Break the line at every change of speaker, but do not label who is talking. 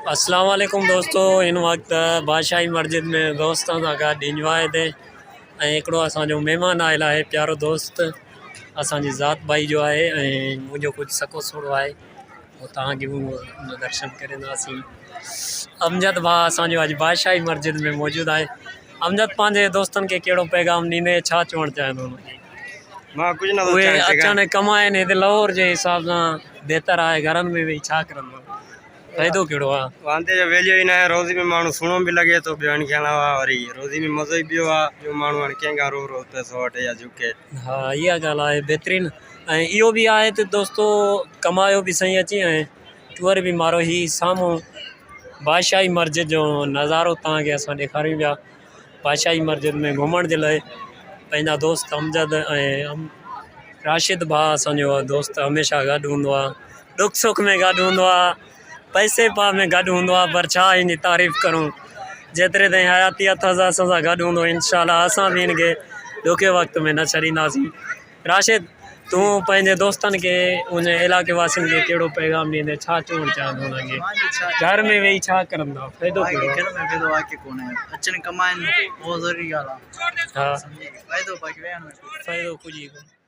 अस्सलाम वालेकुम दोस्तों, हिन वक़्तु बादशाही मस्जिद में दोस्तनि सां गॾु इंजॉय ते ऐं हिकिड़ो असांजो महिमान आयल आहे, प्यारो दोस्त असांजी ज़ात भाई जो आहे ऐं मुंहिंजो कुझु सको सोड़ो आहे, उहो तव्हांखे उहो दर्शन करंदासीं। अमजद भाउ असांजो अॼु बादशाही मस्जिद में मौजूदु आहे। अमजद, पंहिंजे दोस्तनि खे कहिड़ो पैगाम ॾींदे, छा चवणु चाहींदो हुनखे?
मां कुझु नथो
उहे
चाहां सघां।
अचनि, कमाइनि, हिते लाहौर जे हिसाब सां बहितर आहे। घरनि में वेही छा करंदो, फ़ाइदो कहिड़ो आहे?
वांदे जो वेलियो ई न आहे। रोज़ी में माण्हू सुहिणो बि लॻे थो, ॿियनि खे अलावा वरी रोज़ी में मज़ो ई ॿियो आहे। ॿियो माण्हू हाणे कंहिं रोज़ रोज़ पैसो वठे या झुके।
हा, इहा ॻाल्हि आहे बहितरीन। ऐं इहो बि आहे त दोस्तो, कमायो बि सही अची ऐं टूअर बि मारो। ही साम्हूं बादशाही मस्जिद जो नज़ारो तव्हांखे असां ॾेखारियूं पिया। बादशाही मस्जिद में घुमण जे लाइ पंहिंजा दोस्त अमजद ऐं राशिद भाउ असांजो दोस्त हमेशह गॾु हूंदो आहे, ॾुख सुख में गॾु हूंदो आहे, पैसे पा में गॾु हूंदो आहे। पर छा हिन जी तारीफ़ करूं, जेतिरे ताईं हयाती अथसि असां सां गॾु हूंदो। इनशा असां बि हिनखे ॾुखे वक़्त में न छॾींदासीं। राशिद, तूं पंहिंजे दोस्तनि खे, उन इलाइक़े वासियुनि खे कहिड़ो पैगाम ॾींदे, छा चवणु चाहींदो हुनखे? घर में वेही छा करंदा, फ़ाइदो कहिड़ो?
घर में फ़ाइदो आहे कोन्हे? अचनि, कमाइनि, उहो ज़रूरी ॻाल्हि आहे।
हा।
फ़ाइदो बाक़ी वेहण में
फ़ाइदो कुझु ई कोन्हे।